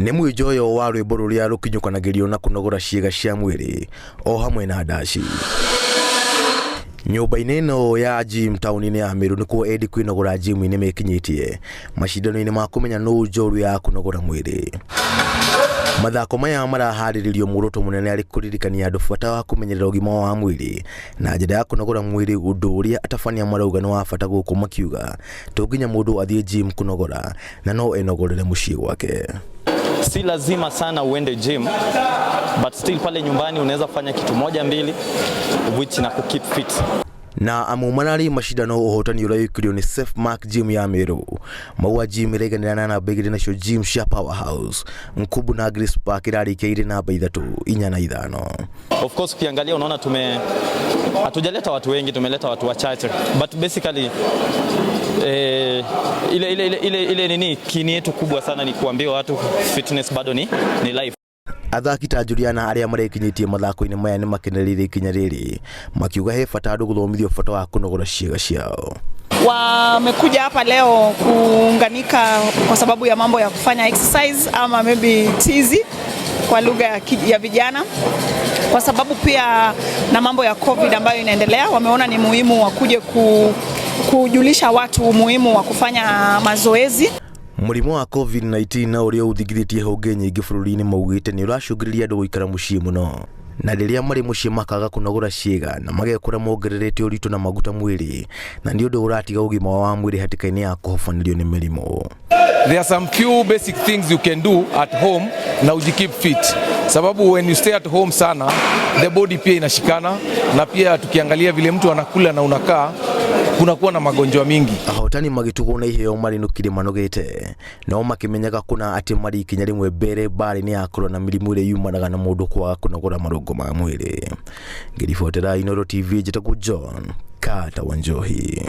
Nĩ mwĩnjoyo wa rwĩmbo rũrĩa rũkinyũkanagĩrio na kũnogora ciĩga cia mwĩrĩ o hamwe na ndaci. Nyũmba-inĩ ĩno ya gym taũni-inĩ ya Meru nĩkuo endi kwĩnogora gym-inĩ mekinyĩtie macindano-inĩ ma kũmenya nũ njorua ya kũnogora mwĩrĩ. Mathako maya maraharĩrĩrio muoroto mũnene arĩ kũririkania andũ bata wa kũmenyerera ũgima wa mwĩrĩ na njĩra ya kũnogora mwĩrĩ, ũndũ ũrĩa atabania marauga nĩ wa bata gũkũ makiuga to nginya mũndũ athiĩ gym kũnogora na no enogorere mũciĩ gwake. Si lazima sana uende gym, but still pale nyumbani unaweza fanya kitu moja mbili which na keep fit. Na amu mararĩ macindano, ũhotani ũrĩa nĩ Safe Mark Gym ya Meru. Maua Gym ĩraiganĩra na namba 2, nacio gym cia Powerhouse, Nkubu na Grace Park irarĩkia irĩ namba 3, 4 na 5. Of course ukiangalia unaona hatujaleta watu wengi, tumeleta watu wachache, but basically ile nini kini yetu kubwa sana ni kuambia watu fitness bado ni life. Athaki ta Juliana arĩa marekinyĩtie mathako-inĩ maya nĩ makenereire ikinya rĩrĩ, makiuga he bata andũ gũthomithio bata wa kũnogora ciĩga ciao. Wamekuja hapa leo kuunganika kwa sababu ya mambo ya kufanya exercise ama maybe tizi kwa lugha ya vijana, kwa sababu pia na mambo ya COVID ambayo inaendelea, wameona ni muhimu wakuje kujulisha watu umuhimu wa kufanya mazoezi. Mũrimũ wa COVID-19 na ũrĩa ũthingithĩtie honge nyingĩ bũrũri-inĩ maugĩte nĩ ũracũngĩrĩria andũ gũikara mũciĩ mũno, na rĩrĩa marĩ mũciĩ makaga kũnogora ciĩga na magekora mongererete ũritũ na maguta mwĩrĩ, na nĩ ũndũ ũratiga ũgima wa mwĩrĩ hatĩka-inĩ ya kũhobanĩrio nĩ mĩrimũ. There are some few basic things you can do at home na ujikeep fit, sababu when you stay at home sana, the body pia inashikana, na pia tukiangalia vile mtu anakula na unakaa, kunakuwa na magonjwa mingi. Ahotani magĩtugwo na iheo marinũkire manogete, no makĩmenyaga kũna atĩ marĩ ikinya rĩmwe mbere mbarĩ-inĩ ya kũrũa na mĩrimũ ĩrĩa yumanaga na mũndũ kwaga kũnogora marũngo ma mwĩrĩ. Ngĩribotera Inooro TV, njĩtagwo John Kata Wanjohi.